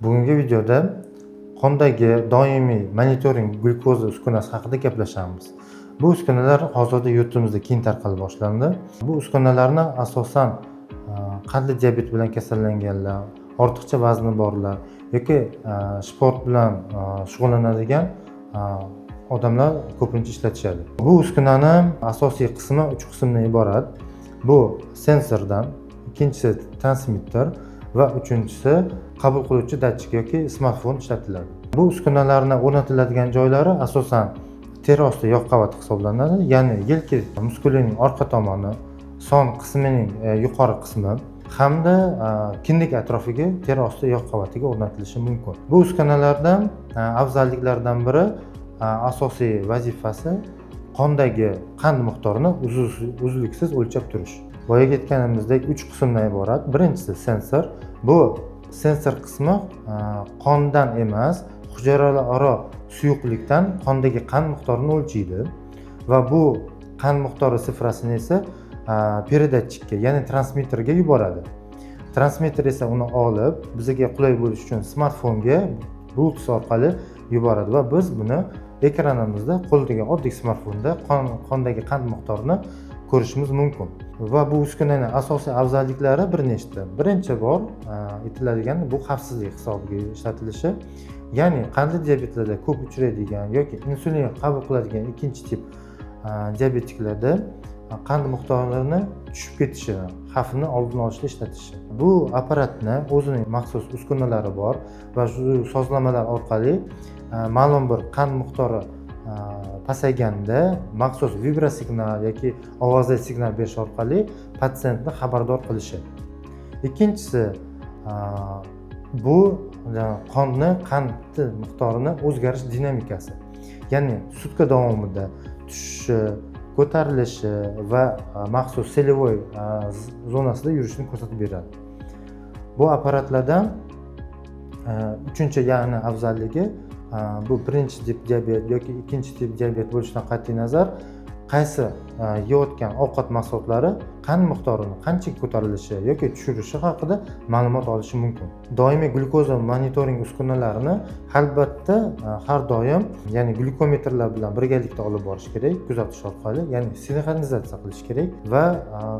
Bugungi videoda qondagi doimiy monitoring glyukoza uskunasi haqida gaplashamiz. Bu uskunalar hozirda yurtimizda keng tarqala boshlandi. Bu uskunalarni asosan qandli diabet bilan kasallanganlar, ortiqcha vazni borlar yoki sport bilan shug'ullanadigan odamlar ko'pincha ishlatishadi. Bu uskunani asosiy qismi uch qismdan iborat. Bu sensordan, ikkinchisi transmitter va uchinchisi qabul qiluvchi datchik yoki smartfon ishlatiladi. Bu uskunalarni o'rnatiladigan joylari asosan teri osti yog' qavati hisoblanadi, ya'ni yelka muskulining orqa tomoni, son qismining yuqori qismi hamda kindik atrofiga, teri osti yog' qavatiga o'rnatilishi mumkin. Bu uskunalardan afzalliklaridan biri, asosiy vazifasi qondagi qand miqdorini uzluksiz o'lchab turish. Boyagi aytganimizdek, uch qismdan iborat. Birinchisi sensor. Bu sensor qismi qondan emas, hujayralararo suyuqlikdan qondagi qand miqdorini o'lchaydi va bu qand miqdori sifrasini esa передатчик ka, ya'ni transmitterga yuboradi. Transmitter esa uni olib, bizga qulay bo'lishi uchun smartfonga Bluetooth orqali yuboradi va biz buni ekranimizda, qo'ldagi oddiy smartfonda qondagi qand miqdorini ko'rishimiz mumkin. Va bu uskunani asosiy afzalliklari bir nechta. Birinchi bor aytiladigan, bu xavfsizlik hisobiga ishlatilishi, ya'ni qandli diabetlarda ko'p uchraydigan yoki insulin qabul qiladigan ikkinchi tip diabetiklarda qand miqdorini tushib ketishi xavfini oldini olishda ishlatishi. Bu apparatni o'zining maxsus uskunalari bor va shu sozlamalar orqali ma'lum bir qand miqdori pasayganda maxsus vibrosignal yoki ovozli signal berish orqali patsientni xabardor qilishi. Ikkinchisi, bu qonni qandni miqdorini o'zgarish dinamikasi, ya'ni sutka davomida tushishi, ko'tarilishi va maxsus целевой zonasida yurishini ko'rsatib beradi. Bu apparatlardan uchinchi, ya'ni afzalligi, bu birinchi tip diabet yoki ikkinchi tip diabet bo'lishidan qat'iy nazar, qaysi yeyotgan ovqat mahsulotlari qand miqdorini qancha ko'tarilishi yoki tushirishi haqida ma'lumot olishi mumkin. Doimiy glyukoza monitoring uskunalarini albatta har doim, ya'ni glyukometrlar bilan birgalikda olib borish kerak, kuzatish orqali, ya'ni sinxronizatsiya qilish kerak va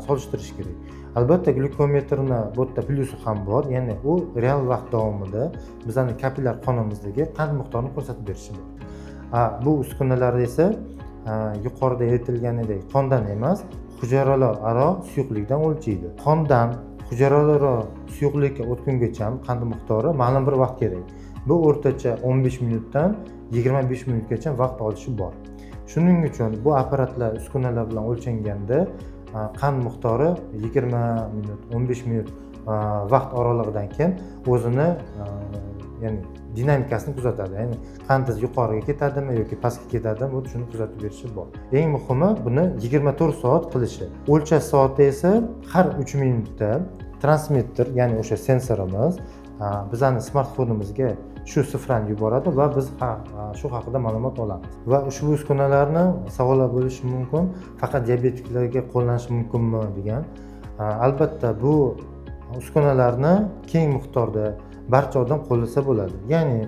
solishtirish kerak. Albatta, glyukometrni bu yerda plyusi ham bor, ya'ni u real vaqt davomida bizani kapillyar qonimizdagi qand miqdorini ko'rsatib berishi bor. Bu uskunalar esa yuqorida aytilganidek qondan emas, hujayralar aro suyuqlikdan o'lchaydi. Qondan hujayralararo suyuqlikka o'tgungacha qand miqdori ma'lum bir vaqt kerak. Bu o'rtacha 15 minutdan 25 minutgacha vaqt olishi bor. Shuning uchun bu apparatlar, uskunalar bilan o'lchanganda qand miqdori 20 minut, 15 minut vaqt oralig'idan keyin o'zini ya'ni dinamikasini kuzatadi, ya'ni qandingiz yuqoriga ketadimi yoki pastga ketadimi, bu shuni kuzatib berishi bor. Eng muhimi, buni 24 soat qilishi. O'lchash soati esa har 3 minutda transmitter, ya'ni o'sha sensorimiz bizani smartfonimizga shu sifrani yuboradi va biz shu haqida ma'lumot olamiz. Va ushbu uskunalarni savollar bo'lishi mumkin, faqat diabetiklarga qo'llanish mumkinmi degan. Albatta, bu uskunalarni keng miqdorda barcha odam qo'llasa bo'ladi, ya'ni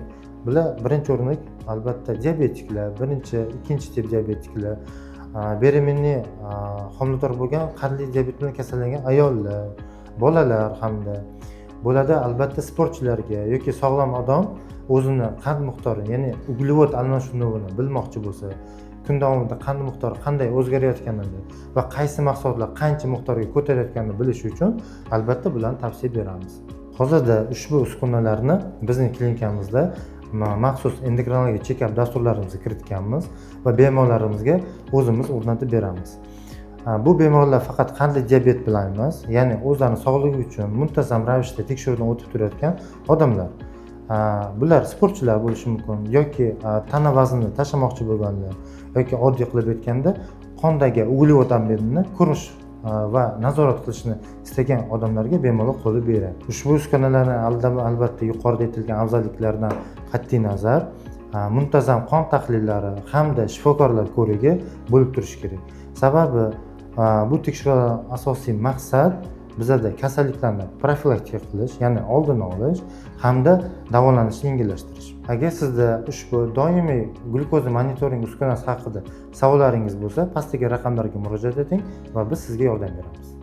bular birinchi o'rinda albatta diabetiklar, birinchi, ikkinchi tip diabetiklar, беременный, homilador bo'lgan, qandli diabet bilan kasallangan ayollar, bolalar hamda bo'ladi. Albatta, sportchilarga yoki sog'lom odam o'zini qand miqdorini, ya'ni uglevod almashinuvini bilmoqchi bo'lsa, kun davomida qand miqdori qanday o'zgarayotganini va qaysi mahsulotlar qancha miqdorga ko'tarayotganini bilish uchun albatta bularni tavsiya beramiz. Hozirda ushbu uskunalarni bizning klinikamizda maxsus endokrinologiya chekap dasturlarimizga kiritganmiz va bemorlarimizga o'zimiz o'rnatib beramiz. Bu bemorlar faqat qandli diabet bilan emas, ya'ni o'zlarini sog'ligi uchun muntazam ravishda tekshiruvdan o'tib turayotgan odamlar. Bular sportchilar bo'lishi mumkin yoki tana vaznini tashlamoqchi bo'lganlar yoki oddiy qilib aytganda, qondagi uglevod обмен ini ko'rish va nazorat qilishni istagan odamlarga bemalol qo'yib beradi. Ushbu uskunalarni albatta yuqorida aytilgan afzalliklardan qat'iy nazar, muntazam qon tahlillari hamda shifokorlar ko'rigi bo'lib turishi kerak. Sababi bu tekshiruvlardan asosiy maqsad Bizada kasalliklarni profilaktika qilish, ya'ni oldini olish hamda davolanishni yengillashtirish. Agar sizda ushbu doimiy glyukoza monitoring uskunasi haqida savollaringiz bo'lsa, pastdagi raqamlarga murojaat eting va biz sizga yordam beramiz.